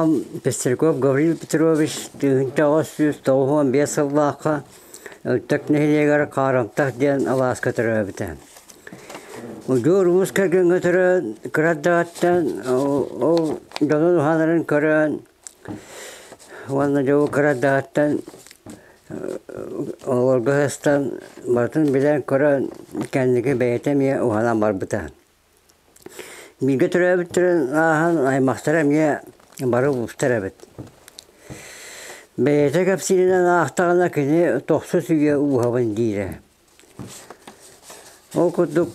Аҕам Пестряков Гаврил Петрович 1995 сыллаахха Өлтөх нэһилиэгэр Хаарантах диэн алааска төрөөбүтэ. Удьуор уус кэргэҥҥэ төрөөн, кыра эрдэҕиттэн ол дьонун уһаанарын көрөн уонна дьолу кыра эрдэҕиттэн оҕолорго сыстан барытын билэн-көрөн кэнники бэйэтэ эмиэ уһанан барбыта. Бииргэ төрөөбүттэрин ааһан аймахтара эмиэ бары уустар эбит. Бэйэтэ кэпсииринэн аахтаҕына кини тохсус үйэ ууһабын диирэ. Ол курдук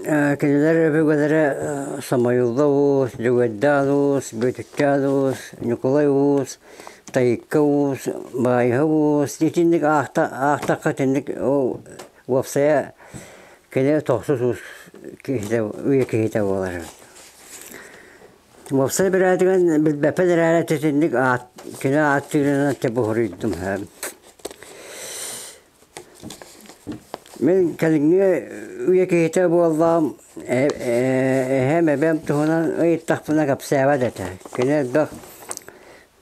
кинилэр өбүгэлэрэ Самойлов уус, Дьөгүөрдээх уус, Бүөтүктээх уус, Ньукулай уус, Тайыкка уус, Баайыһа уус итинник аахтахха итинник ол уопсайа Кини тохсус уус киһитэ, үйэ киһитэ буолар. Уопсай бирээтигэн билбэппин эрээри итинник аат кини ааттыырынан буһуруйдум. Мин кэлиҥҥи үйэ киһитэ буоллаҕым эһэм эбэм туһунан ыйыттахпына кэпсээбэт этэ. Кини элбэх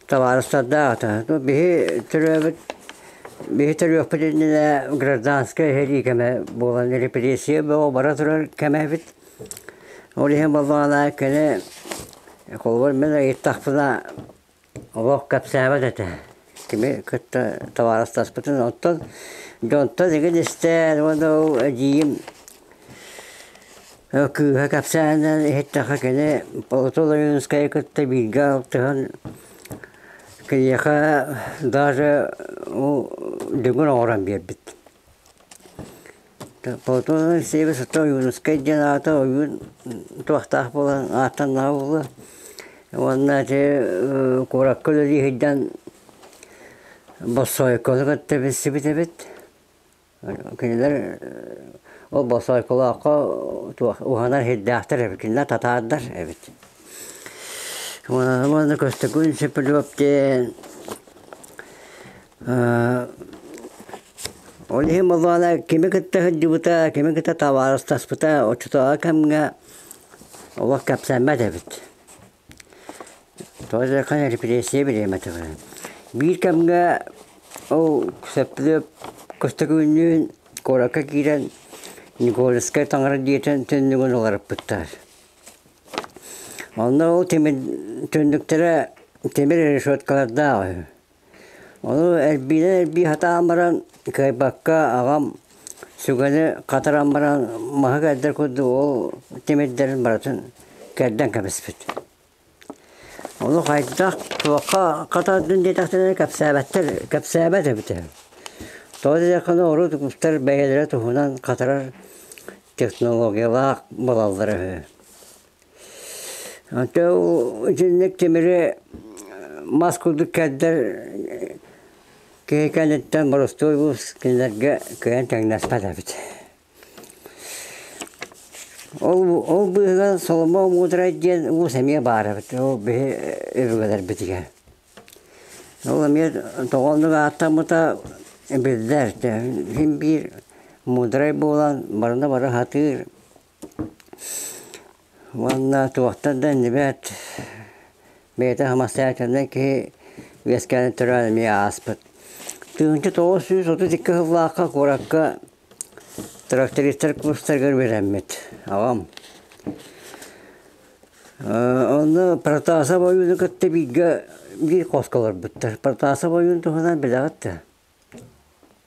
Табаарыстардаах этэ. Биһи төрөөбүт биһи төрүөхпүт иннинэ гражданскай сэрии кэмэ буолан репрессия бөҕө бара турар кэмэ эбит. Ол иһин буоллаҕына кини холобур мин ыйыттахпына олох кэпсээбэт этэ. Кими кытта табаарыстаспытын оттон дьонтон игин истэн уонна ол эдьиийим Кыыһа кэпсээнинэн иһиттэххэ кини Платон Ойуунускайы кытта бииргэ алтыһан киниэхэ даже дүҥүр оҥорон биэрбит. Платон Алексеевич Ойуунускай диэн аата ойуун туохтаах буолан ааттаннаҕа буолуо. Уонна ити куоракка үлэлии сылдьан Боссоойкону кытта билсибит эбит. Кинилэр ол Босоойколооххо туох уһанар сирдээхтэр эбит, кинилэр татаардар эбит. Уонна Көстөкүүн Сөпүлүөп диэн ол иһин буоллаҕына кими кытта сылдьыбыта, кими кытта табаарыстаспыта оччотооҕу кэмҥэ олох кэпсэммэт эбит. Тоҕо диэтэххэ репрессия бириэмэтэ баран. Биир кэмҥэ ол сөптүлүөп Көстөкүүннүүн куоракка киирэн Никольскай таҥара дьиэтин түннүгүн уларыппыттар. Онно ол тимир түннүктэрэ тимир решеткалардаах үһү. Ону эрбиинэн эрбии сатаан баран кыайбакка аҕам сүгэни хатаран баран маһы кэрдэр курдук ол тимирдэрин барытын кэрдэн кэбиспит. Ону хайдах туохха хатардын диэтэхтэринэ кэпсээбэттэр, кэпсээбэт эбитэ. Тоҕо диэтэххинэ урут устар бэйэлэрэ туһунан хатарар технологиялаах буолаллара үһү. Онтон итинник тимири мас курдук кэрдэр киһи кэнниттэн боростуой уус кинилэргэ кыайан тэҥнэспэт эбит. Ол ол быыһыгар Соломо Муударай диэн уус эмиэ баар эбит, ол биһи өбүгэлэрбитигэр. Ол эмиэ тоҕо оннук ааттаммыта биллэр. Син биир муударай буолан барыны бары сатыыр Уонна туохтан да иннибэт, бэйэтэ самостоятельнай киһи үөскээн төрөөн эмиэ ааспыт. 1932 сыллаахха куоракка трактористар курстарыгар үөрэммит аҕам. Онно Протасов ойууну кытта бииргэ биир хоско олорбуттар. Протасов ойуун туһунан билэҕит да?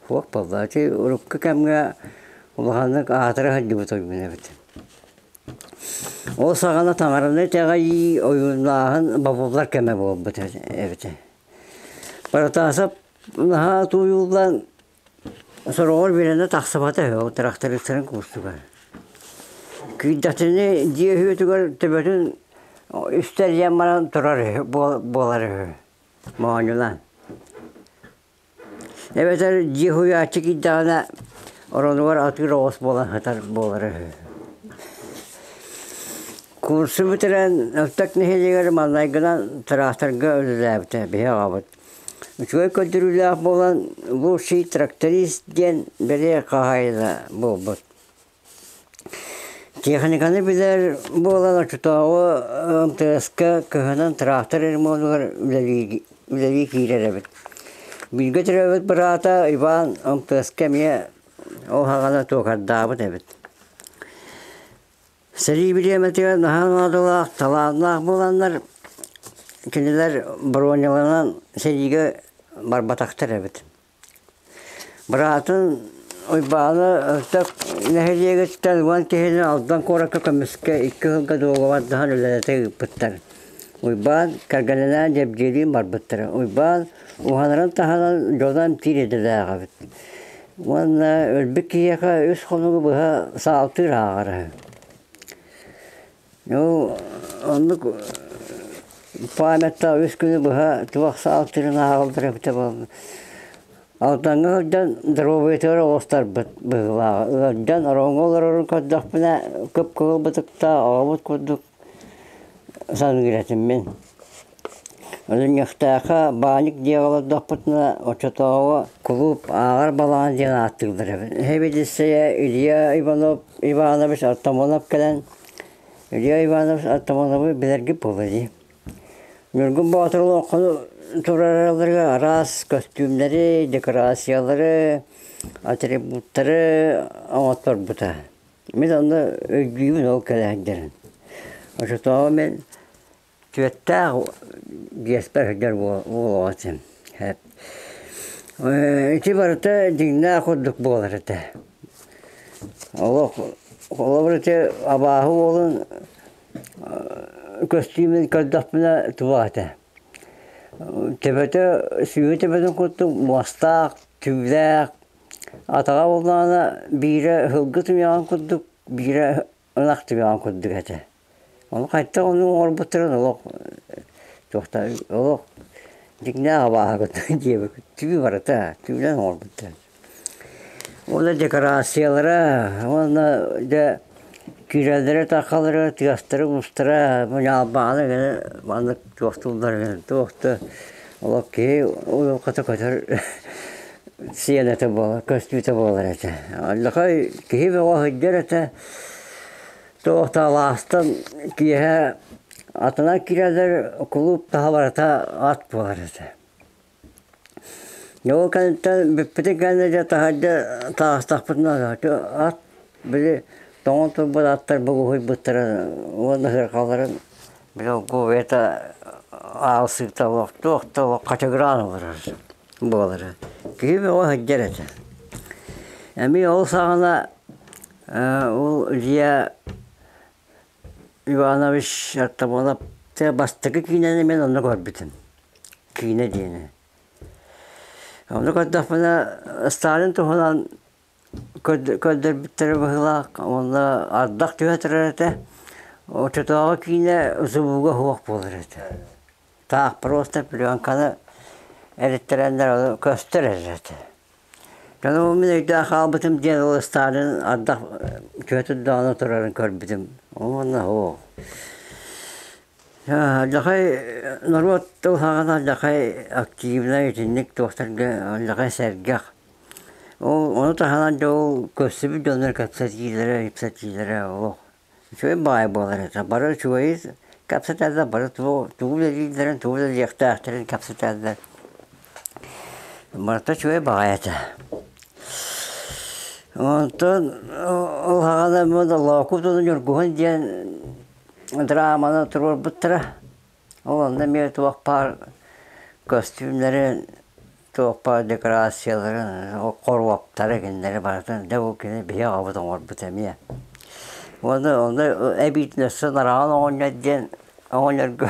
Суох буолла. Ити урукку кэмҥэ улаханнык аатыра сылдьыбыт ойуун эбит. Ол саҕана таҥараны итэҕэйии, ойууннааһын бобуллар кэмэ буолбут эбит. Протасов наһаа тууйуллан сороҕор биэрэнэ тахсыбата үһү, ол трактористарын курсугар. Күүрдэхтэринэ дьиэ үһүөтүгэр төбөтүн үстэ эрийэн баран турар үһү, буолар үһү. Моонньулаан. Эбэтэр дьиэ уһуйааччы киирдэҕинэ оронугар атыыр оҕус буолан сытар буолара үһү. Курсу бүтэрэн Өлтөх нэһилиэгэр маҥнайгынан тыраахтарга үлэлээбитэ биһи аҕабыт. Үчүгэй көрдөрүүлээх буолан лучший тракторист диэн бэлиэ хаһаайына буолбут. Техниканы билэр буолан оччотооҕу МТС-ка кыһынын трактор ремонугар үлэлии үлэлии киирэр эбит. Бииргэ төрөөбүт быраата Иван МТС-ка эмиэ ол саҕана туокардаабыт эбит. Сэрии бириэмэтигэр наһаа наадалаах, талааннаах буоланнар кинилэр броняланан сэриигэ барбатахтар эбит. Быраатын Уйбааны Өлтөх нэһилиэгиттэн 10 киһини Алдан куоракка көмүскэ 2 сылга дуогабардаһан үлэлэтэ ыыппыттар. Уйбаан кэргэнинээн Дьэбдьиэлиин барбыттара. Уйбаан уһанарын таһынан дьоно эмтиир идэлээх эбит. Уонна өлбүт киһиэхэ үс хонугу быһа саалтыыр ааҕара. Ну, оннук памятта үс күнү быһа туох саалтыырын ааҕаллар эбитэ буолла. Алдаҥҥа сылдьан доруобуйатыгар оҕустарбыт быһыылааҕа. Ыалдьан ороҥҥо олорорун көрдөхпүнэ кып-кыһыл бытыктаах оҕобут курдук саныыр этим мин. Өлүнньэхтээххэ баанньык дьиэҕэ олордохпутуна оччотооҕу кулууп ааҕар балаҕан диэн ааттыыллар эбит. Сэбиэдиссэйэ Илья Иванов Иванович Артамонов кэлэн Илья Иванович Артамоновы билэргит буолуо дии. Ньургун Боотур олоҥхону туруоралларыгар араас көстүүмнэри, декорациялары, атрибуттары оҥотторбута. Мин онно өйдүүбүн ол кэлээһиннэрин. Оччотооҕу мин түөттээх биэспэр сылдьар буолуох этим. Ити барыта дьиҥнээх курдук буолар этэ. Олох холобур ити абааһы уолун көстүүмүн көрдөхпүнэ туох этэ. Төбөтө сүүһү төбөтүн курдук муостаах, түүлээх, атаҕа буоллаҕына биирэ сылгы туйаҕын курдук, биирэ ынах туйаҕын курдук этэ. Ону хайдах ону оҥорбуттарын олох туохта олох дьиҥнээх абааһы кытта диэбит түү барыта түүлэн оҥорбуттар. Уонна декорациялара уонна дьэ киирэллэрэ тахалара тыастара уустара ньаалбааны гына маннык туохтууллар туох да олох киһи уйулҕата көтөр сиэнэтэ буолар көстүүтэ буолар этэ. Аллахай киһи бөҕө сылдьар этэ. Туох да алаастан киэһэ атынан киирэллэр кулууп таһа барыта ат буолар этэ. Дьэ ол кэнниттэн бүппүтүн кэннэ дьэ таһырдьа таҕыстахпытына ат били тоҥон турбут аттар бугуһуйбуттара уонна сыарҕаларын били олгуобуйата аалсыыта олох туох да олох хачыгыраан олорор буолара. Киһи бөҕө сылдьар этэ. Эмиэ ол саҕана ол Илья Иванович Артамонов бастакы киинэни мин онно көрбүтүм. Киинэ диэни. Онно көрдөхпүнэ Сталин туһунан көрдөрбүттэрэ быһыылаах уонна ардах түһэ турар этэ. Оччотооҕу киинэ звуга суох буолар этэ. Таах просто пленканы эриттэрэннэр көстөр эрэ этэ. Дьону мин өйдөөн хаалбытым диэн ол Сталин ардах түһэ турдаҕына турарын көрбүтүм. Уонна суох. Алдьархай норуот тыл саҕана алдьархай активнай итинник туохтарга алдьархай сэргэх. Ол ону таһынан дьэ ол көрсүбүт дьоннор кэпсэтиилэрэ, ипсэтиилэрэ олох Үчүгэй баҕайы буолар этэ. Бары үчүгэйи кэпсэтэллэр, бары тугу үлэлииллэрин, тугу үлэлиэхтээхтэрин кэпсэтэллэр. Барыта үчүгэй баҕайы этэ. Онтон ол саҕана Лоокут уонна Ньургуһун диэн драманы туруорбуттара. Ол онно эмиэ туох баар көстүүмнэрин туох баар декорацияларын, хоруоптары кинилэри барытын дьэ бу кини биһи аҕабыт оҥорбут эмиэ. Уонна онно эбиитин өссө Нараҕан оҕонньор диэн оҕонньорго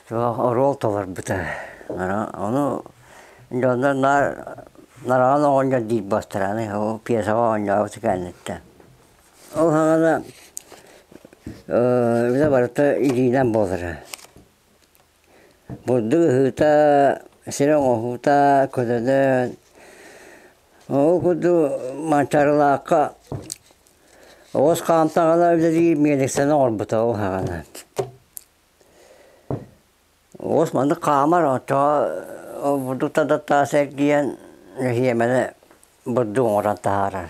туох оруол толорбута. Ону дьоннор наар Нараҕан оҕонньор диир буолтара аны ол пьесаҕа оонньообут кэнниттэн. Ол саҕана үлэ барыта илиинэн буолара. Бурдук ыһыыта, сир оҥоһуута, көлөнөн ол курдук Манчаарылаахха оҕус хаамтаҕына үлэлиир миэлиҥсэни оҥорбута ол саҕана. Оҕус маннык хаамар, оччоҕо бурдук тардаттаас эргийэн эһиэмэни бурдук оҥорон таһаарар.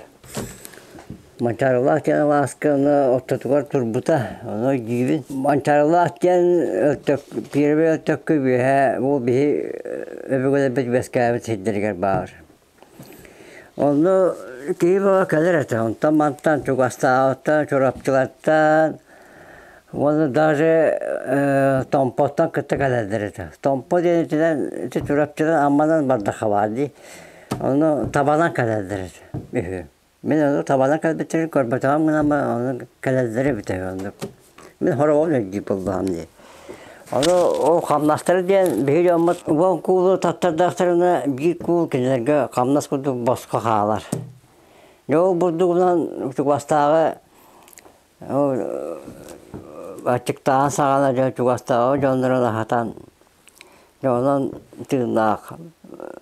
Манчаарылаах диэн алааска ону ортотугар турбута, ону өйдүүбүн. Манчаарылаах диэн Өлтөк, Первый Өлтөккө үөһээ бу биһи өбүгэлэрбит үөскээбит сирдэригэр баар. Онно киһи бөҕө кэлэр этэ, онтон мантан чугастааҕыттан, Чурапчылартан уонна даже Томпоттон кытта кэлэллэр этэ. Томпо диэн итинэн ити Чурапчынан Амманан бардахха баар дии. Ону табанан кэлэллэр этэ үһү. Мин ону табанан кэлбиттэрин көрбөтөҕүм гынан баран ону кэлэллэр эбитэ үһү оннук. Мин хороҕон өйдүүр буоллаҕым дии. Ону ол хамнастара диэн биһиги дьоммут уон куулу таттардаахтарына биир куул кинилэргэ хамнас курдук босхо хаалар. Дьэ ол бурдугунан чугастааҕы аччыктааһын саҕана дьэ чугастааҕы дьоннорун аһатан дьэ онон тыыннаах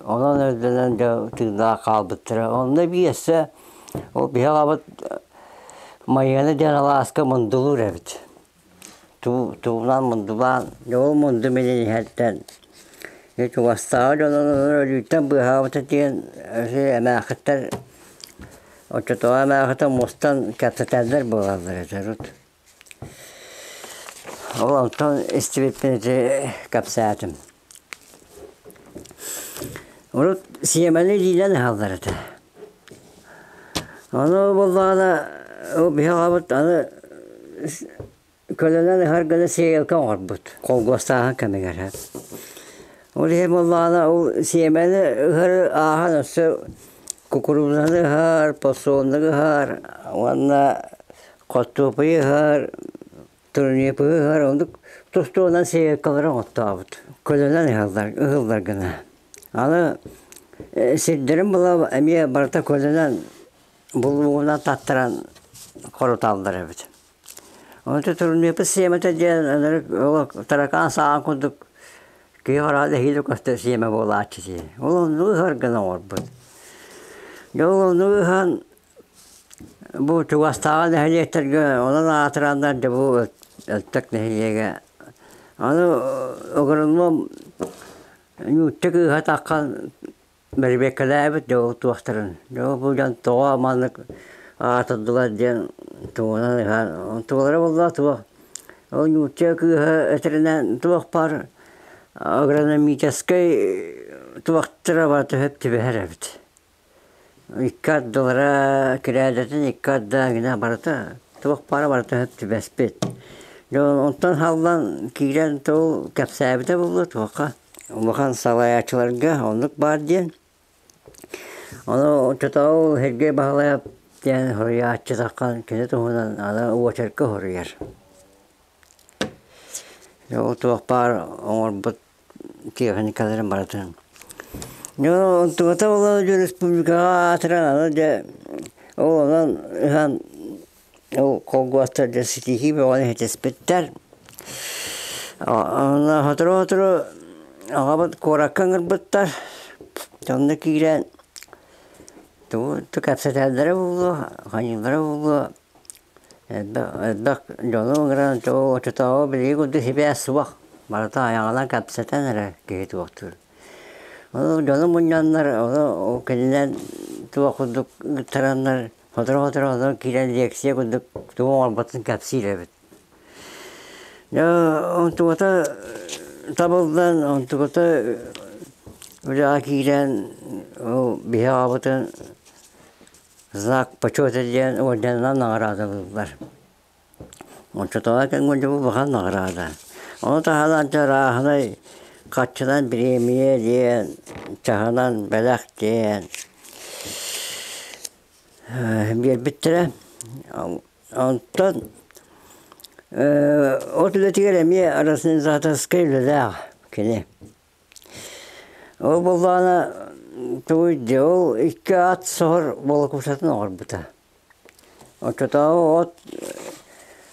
онон өйдөнөн дьэ тыыннаах хаалбыттара. Онно эбии өссө ол биһи аҕабыт Майыана диэн алааска мундулуур эбит. Туунан мундулаан, дьэ ол мунду мин иһэртэн чугастааҕы дьонун өлүүттэн быыһаабыта диэн эмээхиттэр оччотооҕу эмээхиттэр мустан кэпсэтэллэр буолаллар этэ урут. Ол онтон истибиппин ити кэпсээтим. Урут сиэмэни илиинэн ыһаллар этэ. Ону буоллаҕына биһи аҕабыт аны көлөнөн ыһар гына сиэйэлкэ оҥорбут холкуостааһын кэмигэр. Ол иһин буоллаҕына ол сиэмэни ыһары ааһан өссө кукурузаны ыһар, подсолнугу ыһар уонна хортуоппуйу ыһар, турнепсы ыһар оннук тус-туһунан сиэйэлкэлэри оҥортообут. Көлөнөн ыһаллар ыһыллар гына. Аны сирдэрин була эмиэ барыта көлөнөн булуугунан таттаран хоруталлар эбит. Онто турнепс сиэмэтэ диэн ынырык таракаан саҕан курдук киһи хараҕа нэһиилэ көстөр сиэмэ буолааччы дии. Ол оннугу ыһар гына оҥорбут. Дьэ ол оннугу ыһан бу чугастааҕы нэһилиэктэргэ онон аатыраннар дьэ бу Өлтөк нэһилиэгэ аны агроном Ньуучча кыыһа таххан бэрэбиэркэлээбит дьэ ол туохтарын дьэ бу дьон тоҕо маннык аатырдылар диэн тугунан ыһан туолара буолла туох ол ньуучча кыыһа этэринэн туох баар агрономическай туохтара барыта сөп түбэһэр эбит. Икки ардылара кирээдэтин икки арда гына барыта туох баара барыта түбэспит. Дьэ онтон хааллан киирэн тыл кэпсээбитэ буолуо туохха улахан салайааччыларга оннук баар диэн. Ону оччотооҕу Сергей Баһылайап диэн суруйааччы таххан кини туһунан аны уочарка суруйар. Дьэ ол туох баар оҥорбут тиэхиньикэлэрин барытын. Дьэ онтуката буолла республикаҕа аатыран аны дьэ ол онон ыһан ол холкуостар дьэ ситиһии бөҕөнү ситиспиттэр. Онно сотору-сотору аҕабыт куоракка ыҥырбыттар. Онно киирэн тугу кэпсэтэллэрэ буолуо, хайыыллара буолуо Элбэх дьону ыҥыран оччотооҕу билиги курдук сибээс суох, барыта айаҕынан кэпсэтэн эрэ киһи туохтуур. Ону дьону мунньаннар, ону кининэн туох курдук ыыттараннар сотору-сотору онон киирэн лекция курдук тугу оҥорбутун кэпсиир эбит. Дьэ онтуката табыллан, онтуката үлэҕэ киирэн ол биһи аҕабытын Знак почета диэн орденынан наҕараадалыыллар. Оччотооҕу кэмҥэ дьэ улахан наҕараада. Ону таһынан чарааһынай хаччынан бириэмийэ диэн, чаһынан бэлэх диэн биэрбиттэрэ. Онтон от үлэтигэр эмиэ рационализаторскай үлэлээх кини. Ол буоллаҕына тугуй дии, ол икки ат соһор волокушатын оҥорбута. Оччотооҕу от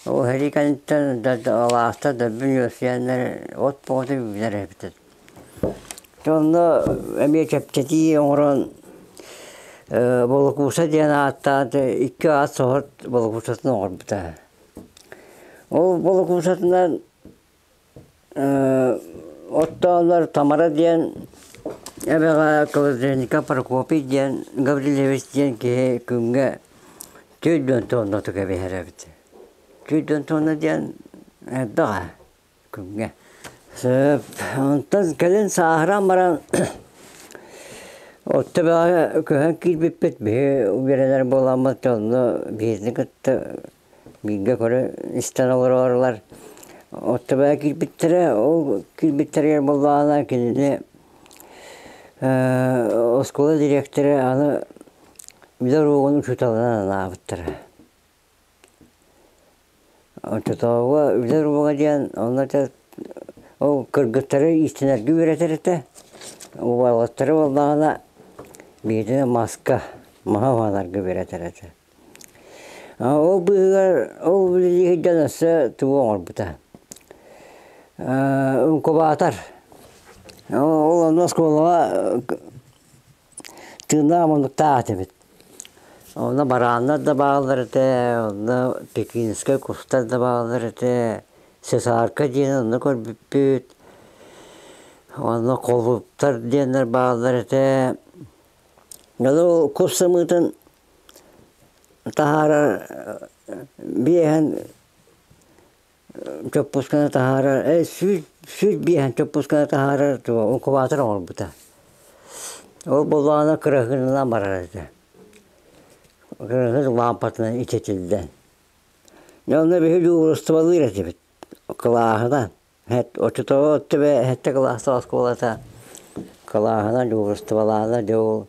ол сэрии кэнниттэн алаастар дөлбүн үөскээннэр от бөҕөтө үүнэр эбит. Онно эмиэ чэпчэтии оҥорон волокуша диэн ааттаан икки ат соһор волокушатын оҥорбута. Ол волокушатынан Оттоолор Тамара диэн эбэҕэ Колодезников Прокопий диэн Гаврильевич диэн киһи күҥҥэ Түүрдүн туоннатык эбиһэр эбит. Түүрдүн туонна диэн элбэх ээ күҥҥэ. Сөп. Онтон кэлин сааһыран баран Оттубаҕа көһөн киирбиппит биһи үөрэнэр буоламмыт онно биһигини кытта бииргэ көрө истэн олорорулар. Оттубаҕа киирбиттэрэ, ол киирбиттэригэр буоллаҕына кинини оскуола дириэктэрэ аны үлэ уруогун учууталынан анаабыттара. Оччотооҕуга үлэ уруога диэн онно дьэ ол кыргыттары иистэнэргэ үөрэтэр этэ. Уолаттары буоллаҕына биирдэ маска маһа уһанарга үөрэтэр этэ. Ол быыһыгар ол үлэлии сылдьан өссө тугу оҥорбута инкубатор. Ол онно оскуолаҕа Тыыннаах муннуктаах этибит. Онно барааннар да бааллар этэ, онно пекинскэй кустар да бааллар этэ, цесарка диэн онно көрбүппүт, онно холуптар диэннэр бааллар этэ. Ол кус сымыытын таһаарар биэһэн чоппусканы таһаарар, 105 чоппусканы таһаарар инкубатор оҥорбута. Ол буоллаҕына кыраһыынынан барар этэ. Кыраһыын лаампатынан ититиллэн. Дьэ онно биһиги дьуһуурустубалыыр этибит кылааһынан. Оччотооҕу төбө сэттэ кылаастаах оскуолата кылааһынан дьуһуурустубалаана дьэ ол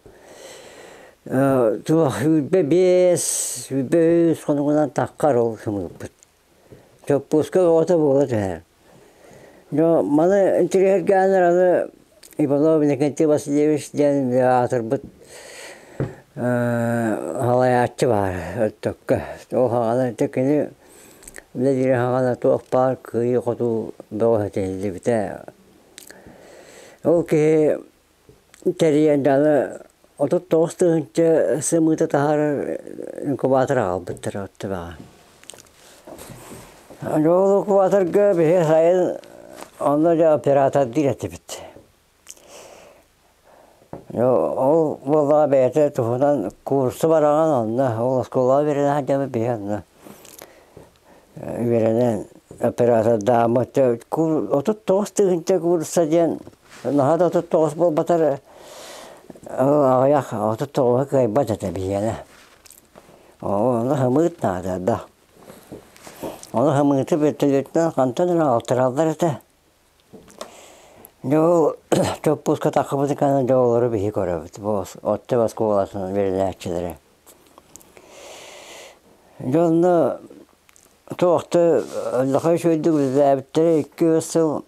туох 25, 23 хонугунан таххар ол сымыыппыт. Чоппууска оҕото буола түһэр. Дьэ маны интириэһиргээннэр аны Иванов Иннокентий Васильевич диэн аатырбыт салайааччы баар Өттөккө. Ол саҕана ити кини үлэлиирэ саҕана туох баар кыайыы-хотуу бөҕө ситиһиллибитэ. Ол киһи Тэрийэн даҕаны 39 тыһыынча сымыыты таһаарар инкубатор аҕалбыттара Оттубаҕа. Ол инкубаторга биһи сайын онно дьэ оператордыыр этибит. Ол буоллаҕа бэйэтэ туһунан курсу бараҕын онно ол оскуолаҕа үөрэнэ сылдьабыт биһи онно үөрэнэн оператордааммыт 39 тыһыынча куурусса диэн наһаа да 39 буолбатар аҕыйах 39-у кыайбат этэ биһиэнэ. Ону хымыыт наада да. Ону хымыыты бөртөлүөтүнэн хантан эрэ алтараллар этэ. Дьэ ол чоппууска таххыбытын кэннэ дьэ олору биһи көрөбүт бу Оттеп оскуолатын үөрэнээччилэрэ. Дьэ онно туохта улахан үчүгэйдик үлэлээбиттэрэ 2 сыл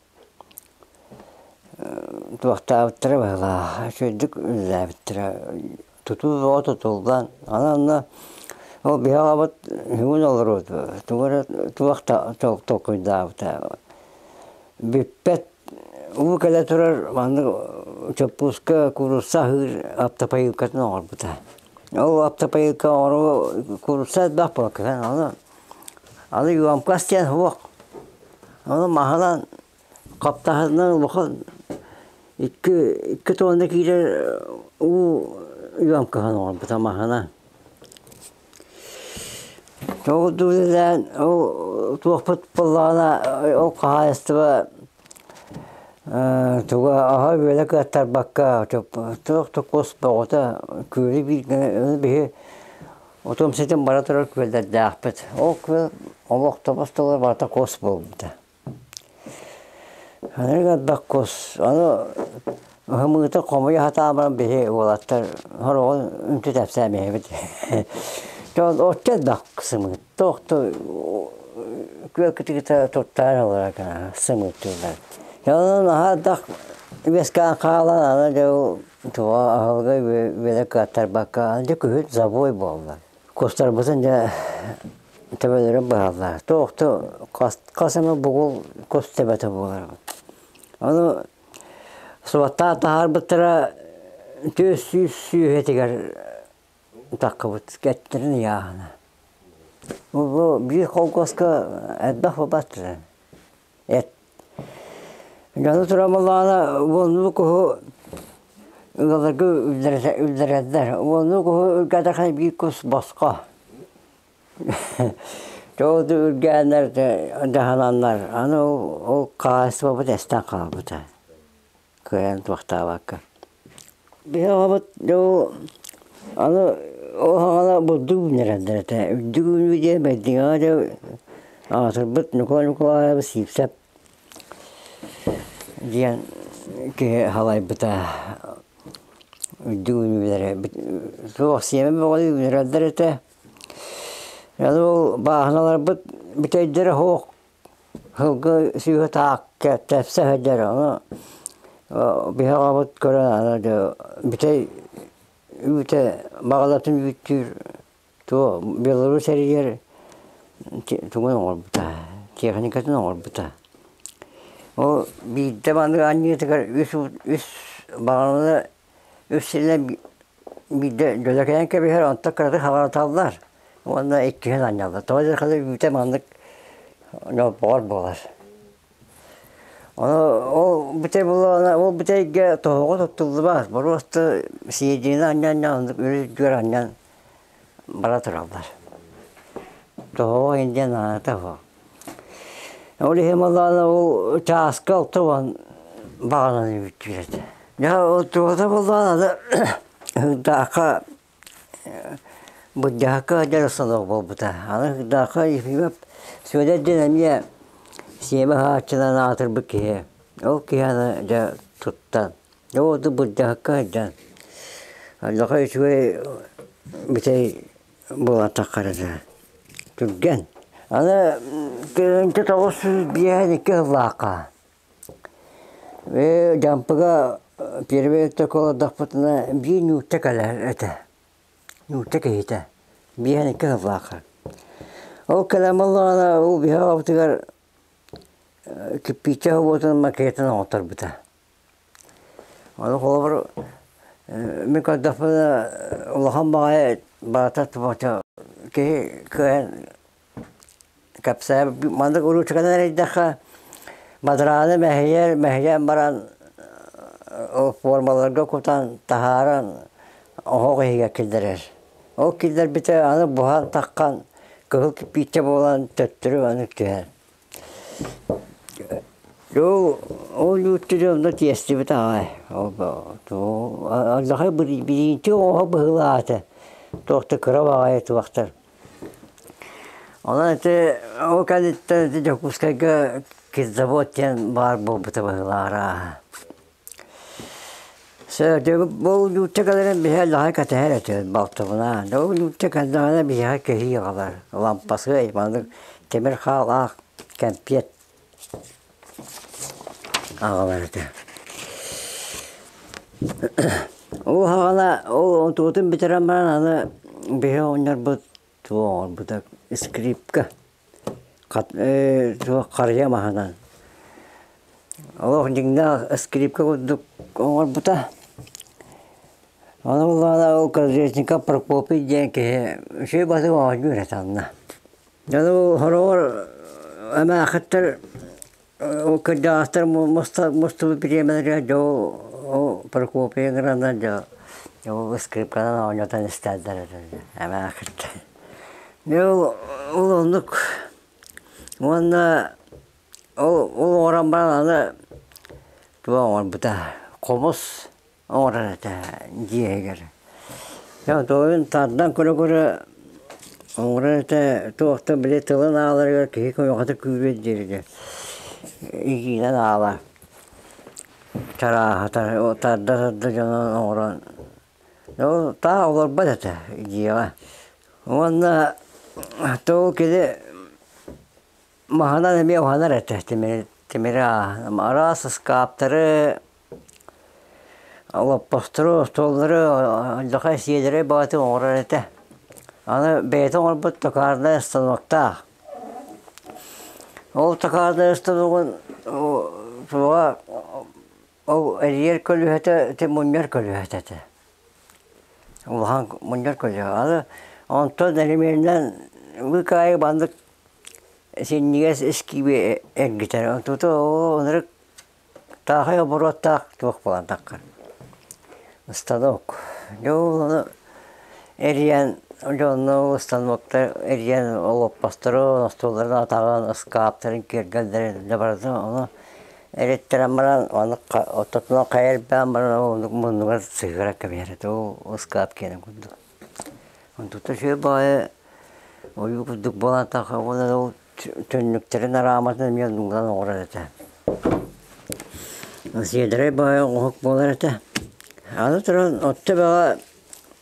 туохтаабыттара быһыылаах үчүгэйдик үлэлээбиттэрэ тутуу бөҕө тутуллан аны онно ол биһи аҕабыт бүгүн олоруо тугу эрэ туох да толкуйдаабыта бүппэт уу кэлэ турар маннык чоппууска куурусса аһыыр автопоилкатын оҥорбута ол автопоилка оҥоруу куурусса элбэх буолла ону аны емкость диэн суох ону маһынан Хаптаһынынан улахан икки тонна киирэр уу ыамкаһан оҥорбута маһынан. Тоҕо үлэлээн ол туохпут буоллаҕына ол хаһаайыстыба туга аһа-үөлэ кыаттарбакка туох да кус бөҕөтө күөлү бииргэ биһи утум ситим бара турар күөллэрдээхпит. Ол күөл олох тобус-толору барыта кус буолбута. Аны элбэх кус, аны ымыыта хомуйа сатаан баран биһи уолаттар сороҕун үнтү тэпсээмэһэбит. Дьон оччо элбэх сымыыт, туох да күөл кытыыта туттаан олорор сымыыттыыллар. Дьэ онон наһаа элбэх үөскээн хаалан аны дьэ туга аһылыга үөрэ кыаттарбакка аны дьэ күһүн забой буолла. Кустарбытын дьэ төбөлөрүн быһаллар. Туох да хас эмэ бугул кус төбөтө буолар. Ону суоттаан таһаарбыттара 400 сүүһэтигэр таххыбыт кэттэрин ыйааһына. Бу биир холкуоска элбэх буолбат эт. Дьону турамалаана уоннуу куһу ыалларга үллэрэллэр. Уоннуу куһу үргэтэххэ биир кус босхо. Дьол үргээннэр дьаһананнар аны ол хаһаайыстыбабыт эстэн хаалбыта кыайан туохтаабакка. Биһи оҕобут дьол аны ол саҕана бурдук үүннэрэллэр этэ. Үрдүк үүнүү диэн Бэрдиҥэҕэ дьэ аатырбыт Ньукулай Ньукулаайабыс Сиипсэп диэн киһи халайбыта. Үрдүк үүнүүлэрэ суох сиэмэ бөҕө үүннэрэллэр этэ. Аны ол бааһыналарбыт бүтэйдэрэ суох сылгы сүүһэ таах тэпсэ сылдьар. Ону биһи аҕабыт көрөн аны дьэ бүтэй үүтэ баҕалатын үүттүүр туох Беларусь эрийэр тугун оҥорбута, техникатын оҥорбута. Ол биирдэ маннык анньыытыгар үс үс баҕананы үс сиринэн биирдэ дьөлөкөйөн кэбиһэр, онтон кыратык хаҕараталлар уонна иккиһин анньаллар. Тоҕо диэтэххэ үүтэ маннык ньолбоҕор буолар. Ону ол бүтэй буоллаҕына ол бүтэйгэ тоһоҕо туттуллубат, боруоста сиэдьиини анньан оннук үрүт-үрдүгэр анньан бара тураллар. Тоһоҕо индиан наадата суох. Ол иһин буоллаҕына ол чааска 60 баҕананы үүттүүр этэ. Дьэ ол туота буоллаҕына Даахха Бырдьаһакка сылдьар станок буолбута. Аны Даахха Ефимов Сүөдэр диэн эмиэ сиэмэ аһааччынан аатырбыт киһи. Ол киһи аны дьэ туттан, дьэ ол Бырдьаһакка сылдьан Аллаха үчүгэй бүтэй буолан таххар этэ. Түргэн. Аны 1992 сыллаахха Дьампыга первый олордохпутуна биир нуучча кэлэр этэ. Нуучча киһитэ. Биэһэн икки сыллаахха. Ол кэлэн буоллаҕына ол биһи оҕобутугар кирпииччэ собуотун макетын оҥотторбута. Ону холобур мин көрдөхпүнэ улахан баҕайы барыта киһи кыайан Кэпсээ маннык уруучуканан эрэйдэххэ бадарааны мэһийэр, мэһийэн баран ол формаларга кутан таһааран оһох иһигэр киллэрэр. Ол киллэрбитэ аны буһан таххан кыһыл кирпииччэ буолан төттөрү аны түһэр. Ол ол үүттү онно тиэстибит аҕай. Ол алдьархай бириинчик оҕо быһыылаата. Туох да кыра баҕайы туохтар. Онон ити ол кэнниттэн ити Дьокуускайга кирзавод диэн баар буолбута быһыылаах. Бу нуучча кэлэрин биһи элбэҕи кэтэһэр этибит балтыбынаан. Ол нуучча кэллэҕинэ биһиэхэ кэһии аҕалар. Лампасыай, маннык тимир хаалаах кэмпиэт аҕалар этэ. Ол саҕана ол онтубутун бүтэрэн баран аны биһи оҕонньорбут туох оҥорбута скрипка туох харыйа маһынан олох дьиҥнээх скрипка курдук оҥорбута. Ону буллаҕына ол Колесников Прокопий диэн киһи үчүгэй батык оонньуур этэ онно. Дьону хороҕор эмээхиттэр ол кырдьаҕастар мустубут бириэмэлэригэр дьэ ол Прокопий ыҥыраннар дьэ ол скрипканан оонньотон истэллэр этэ эмээхиттэр. Дьэ ол ол оннук уонна ол ол оҥорон баран аны туох оҥорбута хомус оҥорор этэ дьиэ иһигэр. Дьэ тугун тардан көрө-көрө оҥорор этэ туох да били тылын ааларыгар киһи куйаҕата күүрүө диэри игиинэн аала чарааһатар тарда-тарда дьону оҥорон ол таах олорбот этэ дьиэҕэ. Уонна ол кини маһынан эмиэ уһанар этэ тимири тимири араас ыскааптары Олоппостору, остуоллары алдьархай сиэдэрэй баҕайытык оҥорор этэ. Аны бэйэтэ оҥорбут токарнай станоктаах. Ол токарнай станогун туоҕа ол эрийэр көлүөһэтэ ити мунньар көлүөһэтэ этэ. Улахан мунньар көлүөһэ. Аны онтон элеменинэн быыкаайы маннык синньигэс искииби эргитэр. Онтута ол ынырык Таахай оборуоттаах туох буолан таххар станок. Дьэ ол ону Эрийэн дьонно устануоктар эрийэн олоппостору, остуолларын атаҕын, ыскааптарын, киэргэллэрин да барытын ону эриттэрэн баран ону ортотунан хайа эрбээн баран ол муннугар сыһыара кэбиһэр этэ ол ыскаап киэнин курдук. Онтута үчүгэй баҕайы ойуу курдук буолан тахха уонна ол түннүктэрин арааматын эмиэ оннугунан оҥорор этэ. Сиэдэрэй баҕайы оҥоһук буолар этэ. Аны туран отто бөҕө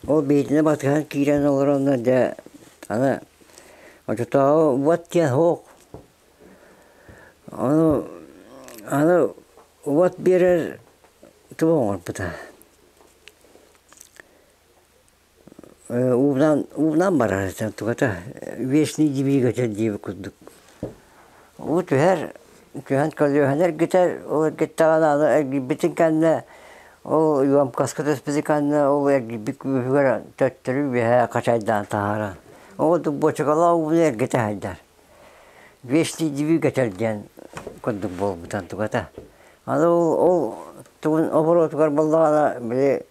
ол биһигини батыһан киирэн олороннор дьэ аны оччотооҕу уот диэн суох. Ону аны уот биэрэр тугу оҥорбута Уунан уунан барар этэ тугата вечный двигатель диэбит курдук. Уу түһэр, түһэн көлүөһэни эргитэр, ол эргиттэҕинэ аны эргийбитин кэннэ ол емкоска түспүтүн кэннэ ол эргийбит күүһүгэр төттөрү үөһэ хачайдаан таһаарар. Ол курдук буочукалаах ууну эргитэ сылдьар. Вечный двигатель диэн курдук буолбута тугата. Аны ол ол тугун оборотугар буоллаҕына били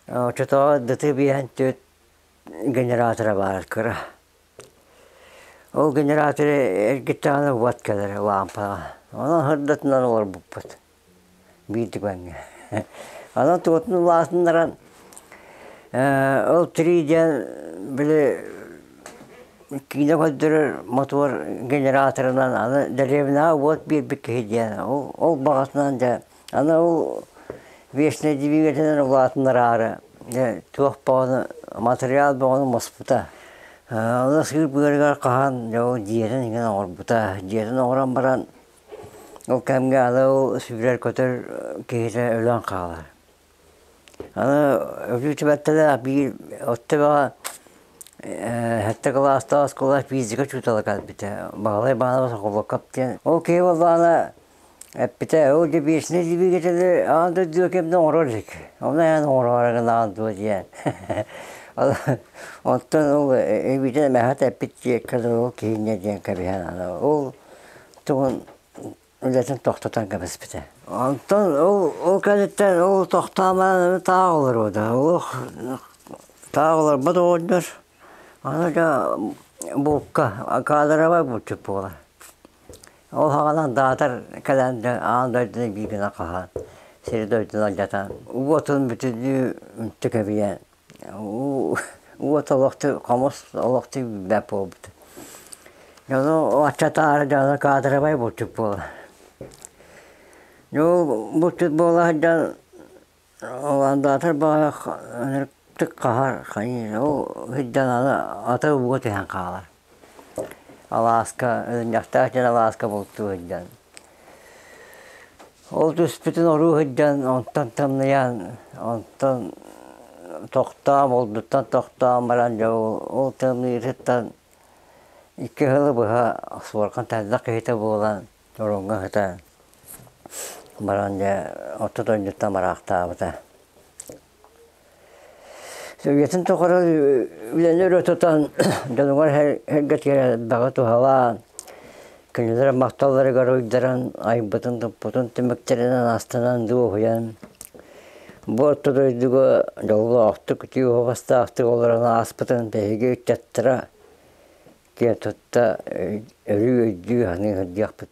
Оччотооҕу ДТ биэһэн түөрт генератора баара кыра. Ол генераторы эргиттэҕинэ уот кэлэр лаампаҕа. Онон сырдатынан олорбуппут биир түгэҥҥэ. Онон туотун улаатыннаран ол три диэн били киинэ көрдөрөр мотуор генераторынан аны дэриэбинэҕэ уот биэрбит киһи диэн ол, ол баҕатынан дьэ Аны ол вечнай двигателинэн улаатыннараары дьэ туох бөҕөнү материал бөҕөнү муспута. Ону сыыр быарыгар хаһан дьэ ол дьиэтин иҥэн оҥорбута. Дьиэтин оҥорон баран ол кэмҥэ аны ол сүүрэр-көтөр киһитэ өлөн хаалар. Аны өлүү түбэлтэлээх биир оттубаҕа сэттэ кылаастаах оскуола физика учуутала кэлбитэ. Баһылай Баанабас Околоков диэн. Ол киһи буоллаҕына Эппитэ, ол дьэ вечный двигатели аан дойдуга ким да оҥорор илик. Ону эн оҥороору гынаҕын дуо диэн. Оттон ол эбиитин эмэһэт эппит диэккэ дылы ол киһинньэ диэн кэбиһэн аны ол тугун үлэтин тохтотон кэбиспитэ. Онтон ол ол кэнниттэн ол тохтоомаан таах олоруода. Олох таах олорбот оҕонньор. Аны да булка кадровай булчут буолар. Ол саҕана даатар кэлэн аан дойдуну биир гына хаһан, сири-дойдуну алдьатан, уотун бүтүннүү үнтү кэбийэн, уот олохту хомус олохту билбэт буолбут. Дьону аччатаары дьону каадырабай булчут буолар. Дьол булчут буола сылдьан Андаатар баҕайы ынырыктык хаһар хайыыр ол сылдьан аны ата ууга түһэн хаалар. Алааска ынньахтаах дьон алааска бултуу сылдьан. Ол түспүтүн оруу сылдьан онтон тымныйан онтон тохтоон булдуттан тохтоон баран дьэ ол тымныйытыттан икки сылы быһа суорҕан тэллэх киһитэ буолан Ороҥҥо сытан баран дьэ орто дойдуттан бараахтаабыта. Үйэтин тухары үлэни өрө тутан дьонугар сэргэтигэр элбэҕи туһалаан, кинилэр махталларыгар уйдаран, айбытын-туппутун түмүктэринэн астынан дуоһуйан, бу орто дойдуга дьоллоохтук, үтүө уһугастаахтык олорон ааспытын биһиги ыччаттара киэн тутта өрүү өйдүү саныы сылдьыахпыт.